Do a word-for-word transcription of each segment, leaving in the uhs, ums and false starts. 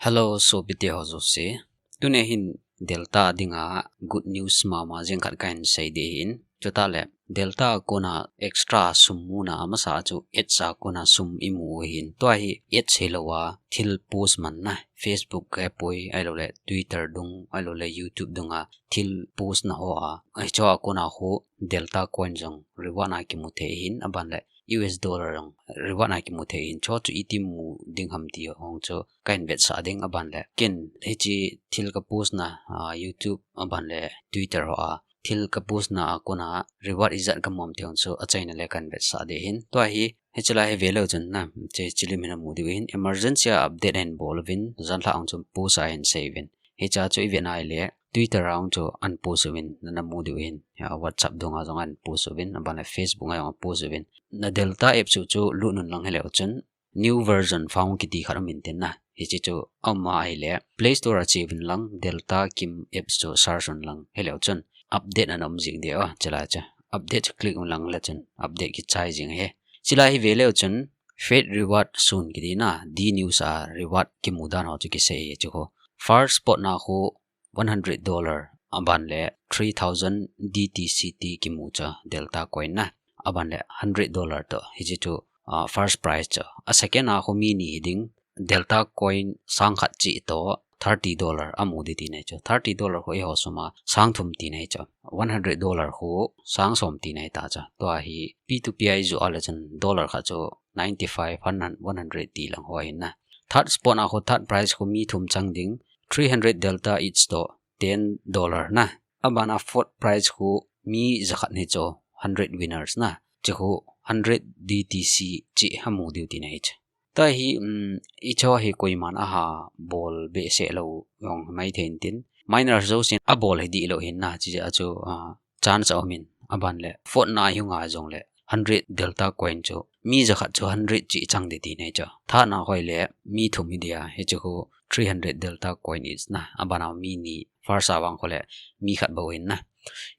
Hello, sopite ho jouse. Tuni hin Delta dinga good news mama jeng khat kahin sei ding ahin. Chutah le Delta a kona extra sum muna amasa chu ads a kona sum imu u ahin. Tua hi ads hilou a thil post man na, Facebook ka poi, ahilou le Twitter dung, ahilou le YouTube dunga thil post na ho a, ahi chu a kona ho Delta coin jong reward na kimu thei ahin, aban le U S dollar jong reward na kimu thei ahin. Chu chu iti mu ding ham ti ho chu kahin vetsah ding, aban le ken hiche thil ka post na, ah, YouTube aban le Twitter ho a thil ka post na a kona reward ijat ka mu ham ti ho chu achaina le kahin vetsah ding ahin. Tua hi, hiche lai hi ve leu chun na, hiche, hiche lim hin namu diu ahin, emergency a update ahin bol uvin, janlhah a hung chu post ahin sei uvin. Hiche chu ive nai le, Twitter a hung chu ahin post uvin, na, namu diu ahin. Ya, WhatsApp dunga jong ahin post uvin, aban le Facebook a jong ahin post uvin. Na Delta app chu chu lut un lang hileu chun, new version found kiti khat um in tin na. Hiche chu aum a ahile, Play Store a che uvin lang, Delta Kim apps chu search un lang hileu chun, update ana um jing ding o, chulai chu. Update chu click un lang le chun, update kichai jing ahi. Chulai hi ve leu chun, Fed reward soon kiti na, D news a reward kimu dan ho chu kisei ahi chu khu. First spot na khu one hundred dollar, aban le three thousand D T C T kimu chu Delta coin na, aban le hundred dollar toh, hiche chu, ah, first prize chu. A second a khu mi ni hi ding, Delta coin sang khat cheh toh thirty dollar amu ding tina ahi chu. Thirty dollar khu eiho sum a sang thum tina ahi chu. One hundred dollar khu sang som tina ahi ta chu. Tua hi P two P a ijui a le chun dollar khat chu ninety-five, hundred, one hundred ti lang ho ahin na. Third spot a khu third prize khu mi thum chang ding, three hundred Delta each toh ten dollar na. Aban a fourth prize khu mi jakhat hi chu hundred winners na. Hiche khu hundred D T C cheh amu diu tina ahi chu. Tua hi, um, hiche hi koiman aha bol behseh lou jong maithei in tin. Miners jousen abol hi dihlou ahin na, hiche a chu, ah, chance aum in, aban le, fourth na hi ngai jong le, hundred Delta coin chu, mi jakhat chu hundred cheh chang ding tina ahi chu. Third na khu le, mi thum hi dia, hiche khu three hundred Delta coin each na, aban a mi ni, first a vang khu le, mi khat bou ahin na.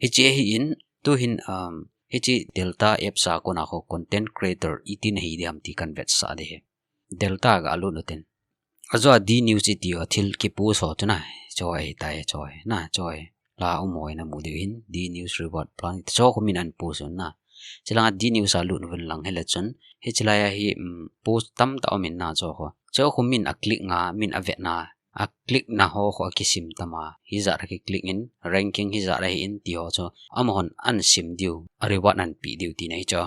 Hiche ahin, tu hin, um, hiche Delta apps a kona khu content creator iti nahi ding ham ti kahin vetsah ding ahi. Delta ga lut u tin. Ajou a D news iti ho thil kipost ho chu na, chu ahi tai, chu ahi na, chu ahi. La um ho namu diu ahin, D news reward plan, chu khu min ahin post un na. Chulanga D news a lut un lang hile chun, hiche lai a hi, um, post tamtah um in na chu khu. Chu khu min a click nga, min a vet na, a click na ho khu akisim tam a. Hijat a ki click in, ranking hijat a hi in ti ho chu, amahon ahin sim diu, a reward ahin pe diu tina ahi chu.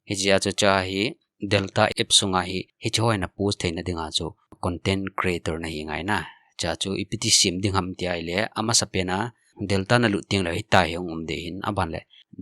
Hiche a chu chu hi Delta app sunga hi, hiche ho hi na post theina dinga chu content creator nahi ngai na. Chu chu ipi ti sim ding ham ti ahile, amasa pen a Delta na lut teng le hitia hi hung um ding ahin, aban le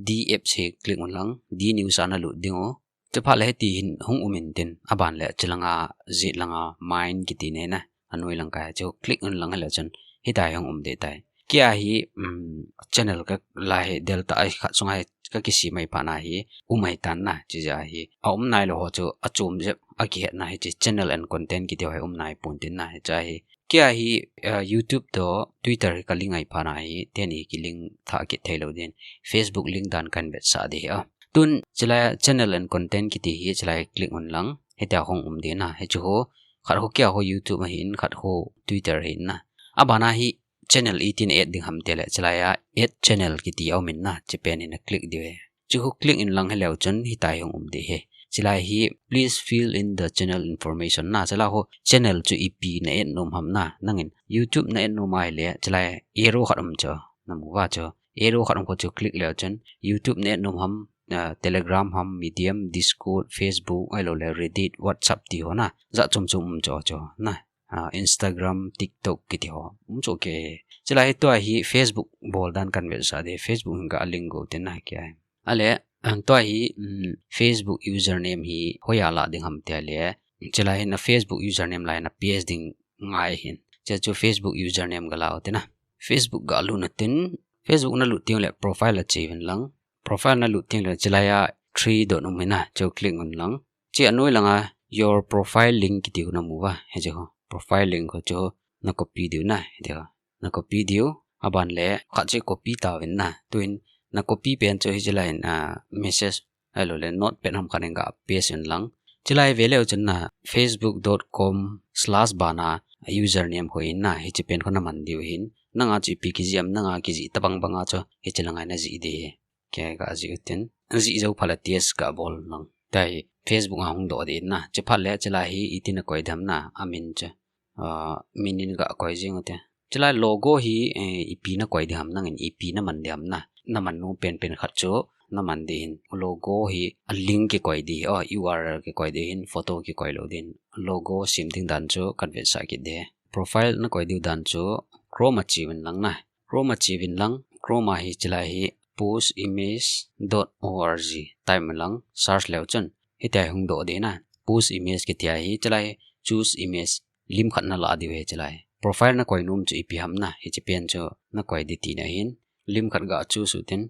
D apps hi click un lang, D news a na lut ding u. Chuphat le hiti hin hung um in tin, aban le chulanga, jet langa, mine kiti nei na. Anoi lang ka chu click un lang le chun hitia hi hung um ding tai. Kei a hi, um, channel ka la hi Delta a khat sunga hi ka kisem a hi phat na hi um ahi tan na, hiche a hi. A um nailou ho chu achom jep a kihet na hiche channel and content kiti ho hi um nai pon tin na hiche a hi. Kei a hi, uh, YouTube toh Twitter hi ka link a hi phat na hi, teni ki link tha kit thei lou din. Facebook link dan kahin vetsah ding ahi a. Tun chulai channel and content kiti hi chulai click un lang. Hitia hung um ding na. Hiche ho khat ho kei a ho YouTube ahin, khat ho Twitter ahin na. Aban a hi channel iti na add ding ham ti le, chulai a add channel kiti aum in na, hiche pen hi na click diu ahi. Hiche khu click in lang hileu chun hitia hi hung um ding ahi. Chulai hi please fill in the channel information na, chulai ho channel chu ipi na add nom ham na, nangin YouTube na add nom ahile, chulai arrow khat um chu, namu uva chu, arrow khat um khu chu click leu chun YouTube na add nom ham, ah, Telegram ham, Medium, Discord, Facebook, ahilou le Reddit, WhatsApp ti ho na, jat chom chom um chu chu na. Ah, Instagram, TikTok kiti ho um chu kei. Chulai hi tua hi Facebook bol dan kahin vetsah ding, Facebook hin ka link go tin na kei a. Ale, ah, tua hi, um, Facebook username hi hoiya la ding ham ti le. Chulai hi na Facebook username lai na paste ding ngai ahin. Hiche chu Facebook username ga la u tin na. Facebook ga lut na tin, Facebook na lut teng le profile a che uvin lang. Profile na lut teng le chulai a three dot um in na, chu click un lang. Hiche anoi langa your profile link kiti khu namu uva, hiche khu. Profile link khu chu na copy diu na, hiche khu. Na copy diu, aban le khat chu copy tauvin na. Tuin na copy pen chu hiche lai in, ah, message, ahilou le notepad ham khat in ga paste un lang. Chulai ve leu chun na facebook dot com slash bana username khu hin na, hiche pen khu naman diu hin. Nanga chu ipi kijih ham, nanga kijih tabang banga chu hiche langa najih ding ahi. Kei gajih utin. Jih jou phat le test gabol lang. Tua hi Facebook a hung doh ding na. Chuphat le chulai hi iti nakoi ding ham na, amin chu. Ah, min in gakoi jing ute. Chulai logo hi, eh, ipi nakoi ding ham, nangin ipi naman ding ham na. Naman nom penpen khat chu naman ding hin. Logo hi a link kikoi ding, oh, U R L kikoi ding hin, photo kikoi lou ding. Logo sem ding dan chu kanvetsah kit ding. Profile nakoi diu dan chu Chrome a cheuvin lang na. Chrome a cheuvin lang, Chrome a hi chulai hi post image dot org type in lang, search leu chun hitia hung doh ding na. Post image kiti a hi chulai choose image lim khat nalah diu ahi chulai. Profile nakoi nom chu ipi ham na, hiche pen chu nakoi ding tina hin. Lim khat ga choose utin,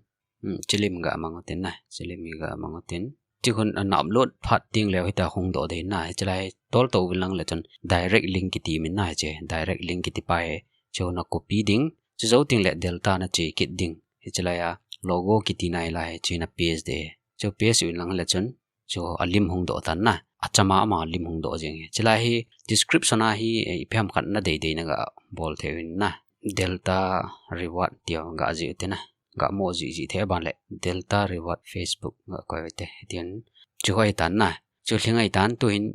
hmm, hiche lim gamang utin na, hiche lim gamang utin. Hiche khun ana upload phat teng leu hitia hung doh ding na, hiche lai tolto uvin lang le chun direct link kiti min na hiche, direct link kiti pa hi. Chu na copy ding, chujou teng le delta nache kit ding. Hiche lai a logo kiti na hilai, chu na paste ding. Chu paste uvin lang le chun chu alim hung doh tan na. Achama ama lim hung doh jing ahi. Chulai hi description a hi, eh, ipi ham khat nadei dei na gabol thei uvin na. Delta reward tia gajih ute na. Gamo jih jih thei, aban le delta reward Facebook gakoi ute. Tin chu ahi tan na. Chu lhing ahi tan, tu hin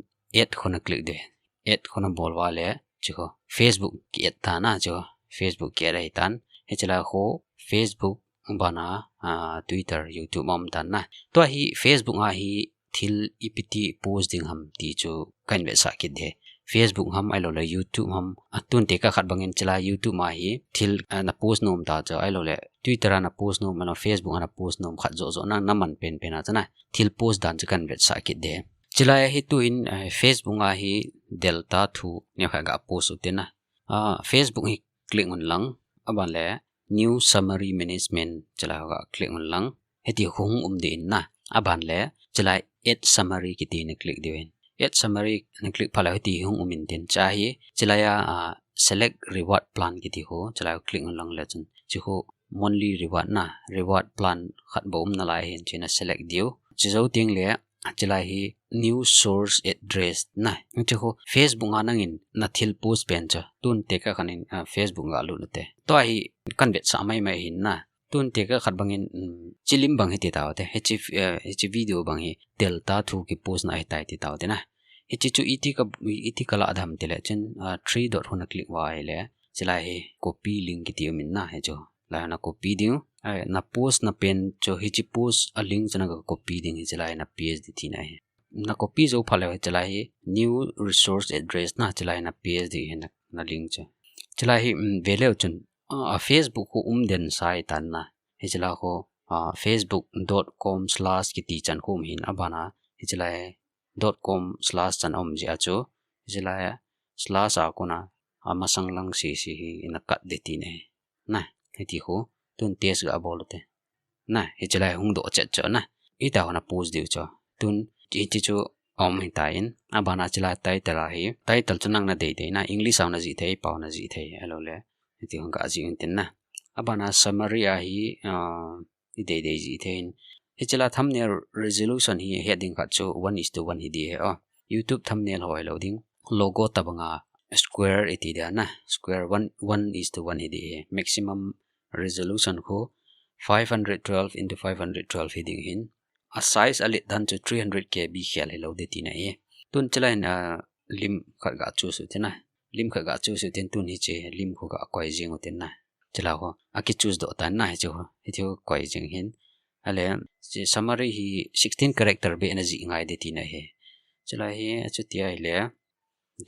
add khu na click ding. Add khu nabol uva le chu khu Facebook ki add tan na, chu khu Facebook ki add ahi tan. Hiche lai khu Facebook bana, ah, Twitter, YouTube aum tan na. Tua hi Facebook a hi thil ipi ti post ding ham ti chu kanvetsah kit ding. Facebook ham ahilou le YouTube ham, atun tekah khat bangin chulai YouTube a hi thil, ah, na post nom ta chu, ahilou le Twitter a na post nom, ahilou Facebook a na post nom khat joh joh na, naman penpen a chu na thil post dan chu kanvetsah kit ding. Chulai a hi tu in, eh, Facebook a hi delta thu neokhat ga post ute na. Ah, Facebook hi click un lang, aban le new summary management chulai ga click un lang. Hiti hung um ding in na. Aban le chulai add summary kiti na click diu hin. Add summary na click phat le hiti hung um in tin, chua hi chulai a, ah, select reward plan kiti khu chulai click un lang le chun, chu khu monthly reward na, reward plan khat bou um nalai hin, chu na select diu. Chujou teng le chulai hi new source address na. Chu khu Facebook a nangin na thil post pen chu tun tekah khat in, ah, Facebook ga lut ute. Tua hi kanvetsah mai mai hin na. Tun tekah khat bangin, um, hiche lim bang hi ti tau te. Hiche, eh, hiche video bang hi delta thu ki post na ahi tai ti tau te na. Hiche chu iti ka, iti kalah ding ham ti le chun, ah, three dot khu na click uva ahile, chulai hi copy link kiti um in na, hichu. Lai na copy ding. Ai, na post na pen chu hiche post a link chu na ga copy ding, hiche lai na paste ding tina ahi. Na copy jou phat le hiche lai hi new resource address na, hiche lai na paste ding hi na, na link chu. Hiche lai hi, um, ve leu chun, ah, a Facebook khu um den sa ahi tan na. Hiche lai khu, ah, facebook dot com slash kiti chan khu um hin, abana hiche lai dot com slash chan um jeh a chu, hiche lai a slash a kona, a masang lang sese hi ina cut ding tina ahi. Na, hiti khu, tun test ga bol ute. Na, hiche lai hung doh chet chu na. Ita hona post diu chu. Tun, hiche chu um hitan, abana hiche lai title a hi. Title chu nang na dei dei na, English a na jih thei, Pao na jih thei, ahilou le. Hiti hung ga jih un tin na. Abana summary a hi, ah, i dei dei jih thei in. Hiche lai thumbnail resolution hi het ding khat chu one is to one hi ding ahi o. YouTube thumbnail ho hilou ding. Logo tabanga square iti dia na. Square one, one is to one hi ding ahi. Maximum resolution khu five hundred twelve into five hundred twelve hi ding ahin. A size a let dan chu three hundred K B khel hilou ding tina ahi. Tun hiche lai in, ah, lim khat ga choose u tina. Lim khat ga choose u tin tun hiche lim khu ga koi jing u tin na. Hiche lai khu, a ki choose doh tan na hiche khu. Hiche khu koi jing hin. Ale, hiche summary hi sixteen character beh na jih ngai ding tina ahi. Hiche lai hi, achuti ahile,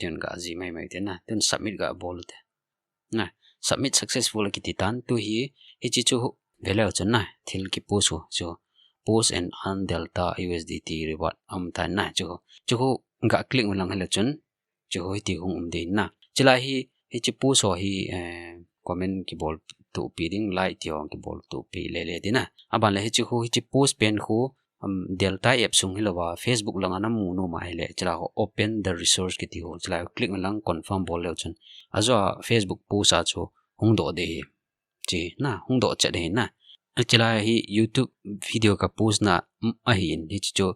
tun ga jih mai mai tin na. Tun submit ga bol u te. Na, submit successful kiti tan, tu hi, hiche chu ve leu chun na, thil ki post u, chu post and earn delta U S D T reward um tan na, chu, chu khu ga click u lang hile chun, chu khu hiti hung um ding na. Hiche lai hi, hiche post ho hi, eh, comment kibol tupi ding, like ti ho kibol tupi lele ding na. Aban le hiche khu, hiche post pen khu, um, delta app sung hilou a, Facebook langa na mu nom ahile, hiche lai khu open the resource kiti khu, hiche lai click u lang confirm bol leu chun. Ajou a Facebook post a chu hung doh ding ahi. Hiche na, hung doh chet ding ahi na. Hiche lai hi YouTube video ka post na, um, ahin, hiche chu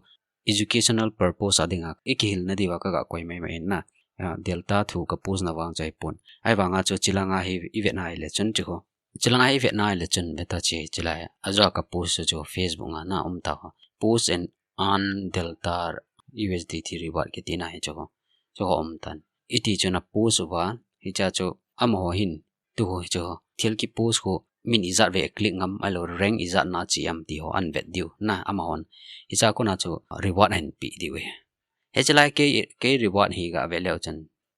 educational purpose a dinga, i kihilna diuva ka ga koi mai mai in na. Delta thu ka post na vang chu ahipon. Ahivanga chu chilanga hi i vetna ahile chun chu ho. Chilanga hi i vetna ahile chun veta chi chilai. Ajou a ka post chu Facebook a na um ta ho. Post and earn Delta U S D T reward kiti na hi chu ho. Chu ho um tan. Iti chu na post uva. Hiche chu amaho hin tu ho hi chu ho. Thil ki post ho min ijat ve click ngam ahilou rank ijat na chi am ti ho ahin vet diu na amahon. Hiche a kona chu reward ahin pe diu e. Hiche lai kei, kei reward hi ga ve leu chun.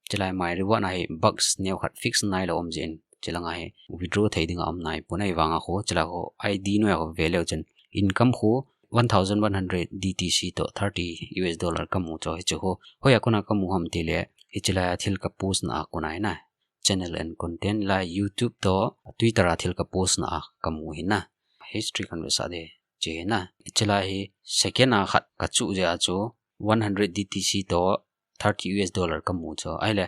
Chilai my reward na hi bucks neo khat fix nailou um jin. Chilanga hi withdraw thei dinga um naipon ahivanga ho. Chilai ho I D noi ho ve leu chun. Income ho one thousand one hundred D T C to thirty U S dollar ka mu chu hichu ho. Hoiya kona ka mu ham tile. Hiche lai a thil ka post na a kona hi na. Channel and content la YouTube to Twitter a thil ka post na a ka mu hi na. History kan ve sa de. Chi hi na. Chilai hi second a khat ka chu jeh a chu one hundred D T C to thirty U S dollar ka mu chu. Ahile,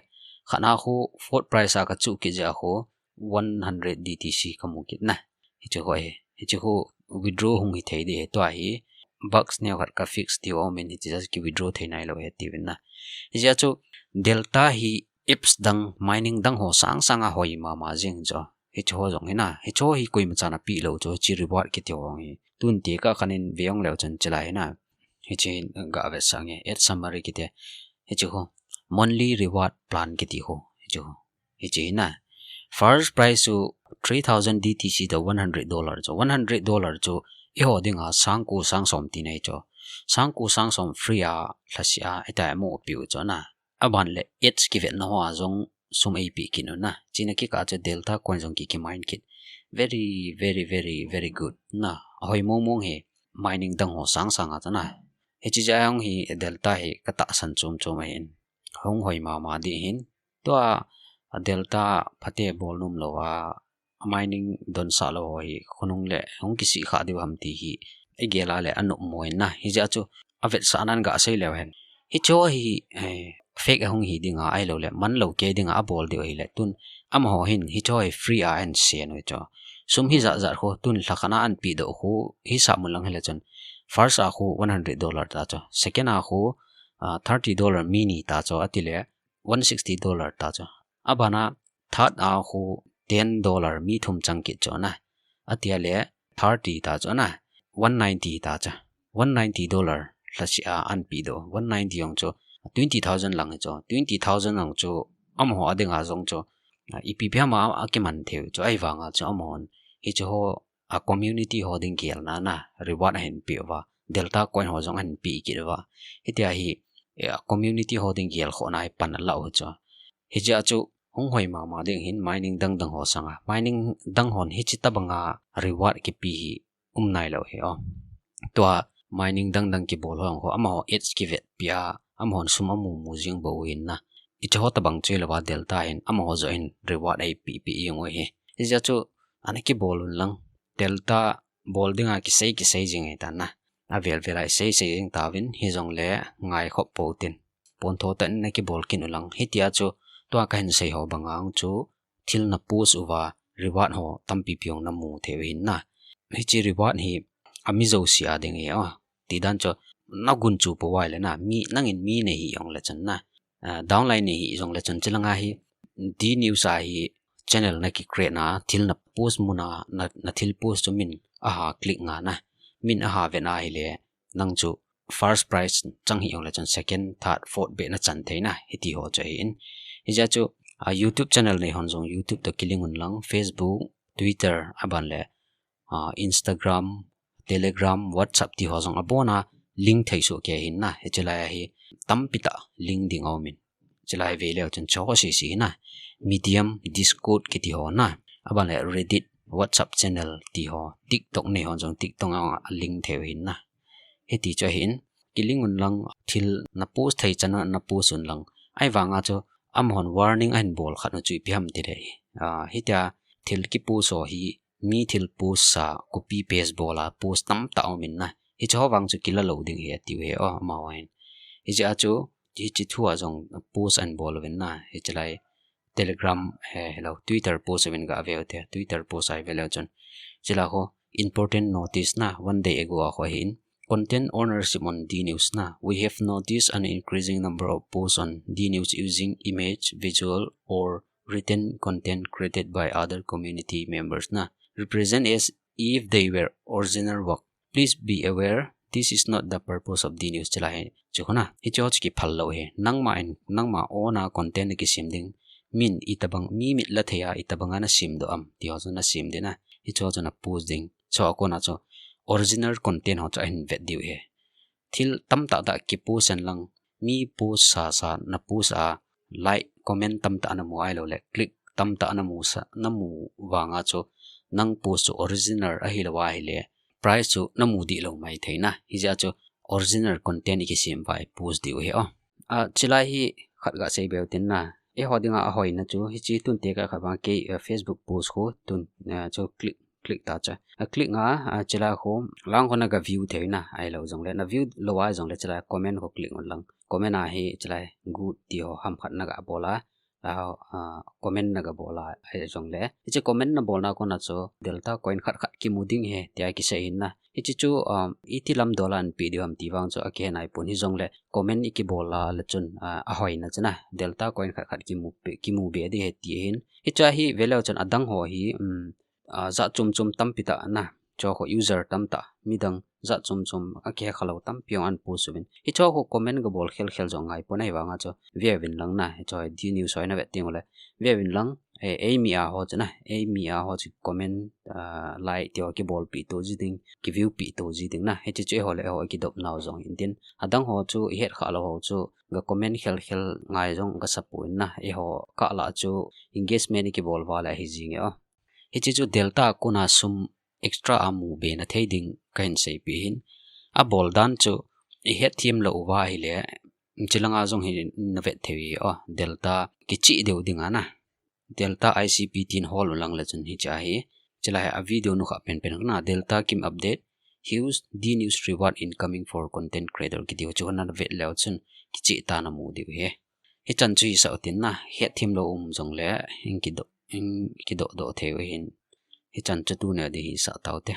khat na ho fourth prize a ka chu kit jeh a ho one hundred D T C ka mu kit na. Hichu ho hi. Hichu ho withdraw hung hi thei de hi tua hi. Bucks neo khat ka fix diu a um in hiche jeh a chu ki withdraw thei nailou hi ti vin na. Hiche a chu Delta hi apps dang, mining dang ho sang sang a hoi mama jing chu. Hichu ho jong hi na. Hichu ho hi koima chan a pe lou chu. Hiche reward kiti ho hi. Tun ti ka khan in ve ong leu chun chilai hi na. Hiche ga ve sang e. Add summary kiti. Hichu ho. Monthly reward plan kiti ho. Hichu ho. Hiche hi na. First prize chu three thousand D T C to one hundred dollar chu. One hundred dollar chu i ho dinga sang ko sang som ti nei chu. Sang ko sang som free a lhasi a ita mo piu chu na. Aban le ads kivetna ho a jong sum eipe kit u na. China kikah chu Delta coin jong ki, ki mine kit. Very, very, very, very good. Na, ahoi mong mong hi mining dang ho sang sang a chu na. Hiche jeh a jong hi Delta hi ka tahsan chom chom ahin. Hung hoi mama ding ahin. Tua Delta phate bol nom lou a, a mining donsah lou ho hi, khonung le hung kisih kha diu ham ti hi, i gel a le anop mo in na. Hijeh a chu, avetsahnan gasei leu hen. Hicho hi, eh, fake ahung hi dinga, ahilou le, manlou kei dinga, abol diu ahile, tun, amaho hin, hicho hi free a ahin sen u chu. Sum hi jat jat khu, tun lhakhat a ahin pedoh khu, hisap mun lang hile chun, first a khu one hundred dollar ta chu. Second a khu, ah, thirty dollar mi ni ta chu, atile, one sixty dollar ta chu. Abana third a khu ten dollar mi thum chang kit chu na. Atia le thirty ta chu na. One ninety ta chu. One ninety dollar lhasi a ahin pedoh. One ninety jong chu twenty thousand lang chu. Twenty thousand lang chu amaho a dinga jong chu. Ah, ipi pi ham a, akiman thei u chu. Ahivanga chu amahon. Hichu ho a community ho ding gelna na reward ahin pe uva, Delta coin ho jong ahin pe kit uva. Hitia hi, eh, a community ho ding gelkhohna hi pan alah u chu. Hijeh a chu hung hoi mama ding hin mining dang dang ho sanga. Mining dang hon hichi tabanga reward kipe hi um nailou hi o. Tua mining dang dang kibol ho jong ho amaho ads kivetpi a, amahon sum amu mu jing bou hin na. Hiche ho tabang chu hilouva Delta hin amaho joh hin reward eipe pe jing u hi. Hijeh a chu ana kibol un lang. Delta bol dinga kisei kisei jing ahitan na. Avel vel a isei sei jing tauvin hijongle ngaikhop pou tin. Pontho tah in na kibol kit u lang. Hitia chu tua kahin sei ho banga chu thil na post uva reward ho tampi pi jong na mu thei u hin na. Hiche reward hi ami jouse a ding ahi o. Tidan chu na gunchu pou ahile na. Mi, nangin mi nei hi jongle chun na. Ah, downline nei hi jongle chun chilanga hi D News a hi channel na ki create na, thil na post mun a, na, na thil post chu min aha click nga na, min aha vet na hile, nang chu first prize chang hi jongle chun second, third, fourth beh na chan thei na, hiti ho chu ahin. Hijeh a chu, ah, YouTube channel nei hon jong YouTube toh kilink un lang, Facebook, Twitter, aban le, ah, Instagram, Telegram, WhatsApp ti ho jong abona link thei soh kei hin na, hiche lai a hi tampi tah link ding aum in. Chilai ve leu chun chu ho sisi hi na, Medium, Discord kiti ho na, aban le Reddit, WhatsApp channel ti ho, TikTok nei hon jong TikTok a link thei u hin na. Hiti chu ahin, kilink un lang thil na post thei chan a na post un lang. Ahivanga chu amahon warning ahin bol khat u chu ipi ham tile. Ah, hitia thil ki post ho hi mi thil post sa copy paste bol a post tamtah aum in na. Hiche ho vang chu kila lou ding ahi atiu hi o, amaho hin. Hijeh a chu, hiche thu a jong post ahin bol uvin na. Hiche lai Telegram, he, hello, Twitter post uvin gave u te. Twitter post a ive leu chun. Hiche lai ho important notice na, one day ago a ho ahin. Content ownership on DNews na. We have noticed an increasing number of posts on DNews using image, visual, or written content created by other community members na. Represent as if they were original work. Please be aware, this is not the purpose of DNews chila he. Chu khuna, hicho chu kiphal lou he. Nangma in, nangma own a content kisem ding. Min itabang, mi mit la thei a itabang ana sem doh am. Ti ho chu na sem ding na. Hicho chu na post ding. Chu a kona chu original content ho chu ahin vet diu he. Thil tamtah tah kipost hen lang, mi post sa sa na post a, like, comment tamtah na mu ahilou le, click tamtah na mu sa, na mu vang a chu, nang post chu original ahilou ahile, price chu na mu dih lou mai thei na, hijeh a chu original content i kisem uva i post diu hi o. A, chilai hi khat ga sei beu tin na, eiho dinga ahoina chu, hichi tun te ka kha vang kei, eh, Facebook post khu tun, eh, chu click click ta chu. A click nga, a chila khu, lang khu na ga view thei na, ahilou jongle. Na view lou a jongle chila comment khu click un lang. Comment a hi chila good ti ho ham khat na ga bol a. A, a, comment na ga bol a, ahi jongle. Hichi comment na bolna kona chu, delta coin khat khat kimu ding he, tia kisei hin na. Hichi chu, um, iti lam dollar an pe diu ham ti vang chu, akihe nai pon hijongle. Comment i kibol a le chun, a, ahoina chu na. Delta coin khat khat kimu pe, kimu be ding he ti hin. Hichu a hi veleu chun adang ho hi, um, a, jat chom chom tampi tah na, chu khu user tamtah, midang jat chom chom a kihe khalou tampi jong an post uvin. Hichu khu comment ga bol khel khel jong ngai pon ahi vang a chu, ve uvin lang na, hichu hi DNews ho na vet ding ule, ve uvin lang, e, eimi a ho chu na, eimi a ho chu comment, a, like ti ho kibol pi to ji ding, ki view pi to ji ding na, hichi chu eiho le eiho i kidop nau jong in tin. Adang ho chu i het kha lou ho chu, ga comment khel khel ngai jong ga sa pon na, eiho kah lah chu engagement i kibol uva le ahi jing e o. Hichi chu delta kona sum extra a mu be na thei ding kahin seipi hin. Abol dan chu i het them lou uva ahile, chilanga jong hi na vet thei u hi o, delta kichih deu ding a na. Delta I C P tin hol u lang le chun hichi a hi. Chila hi a video nu kha pen pen na delta kim update. Huge DNews reward incoming for content creator kiti ho chu na vet leu chun kichih ta na mu diu hi. Hichan chu hi sa u tin na, het them lou um jongle, in kidoh, in kidoh doh thei u hin. Hichan chu tuni a di hi sa tau te.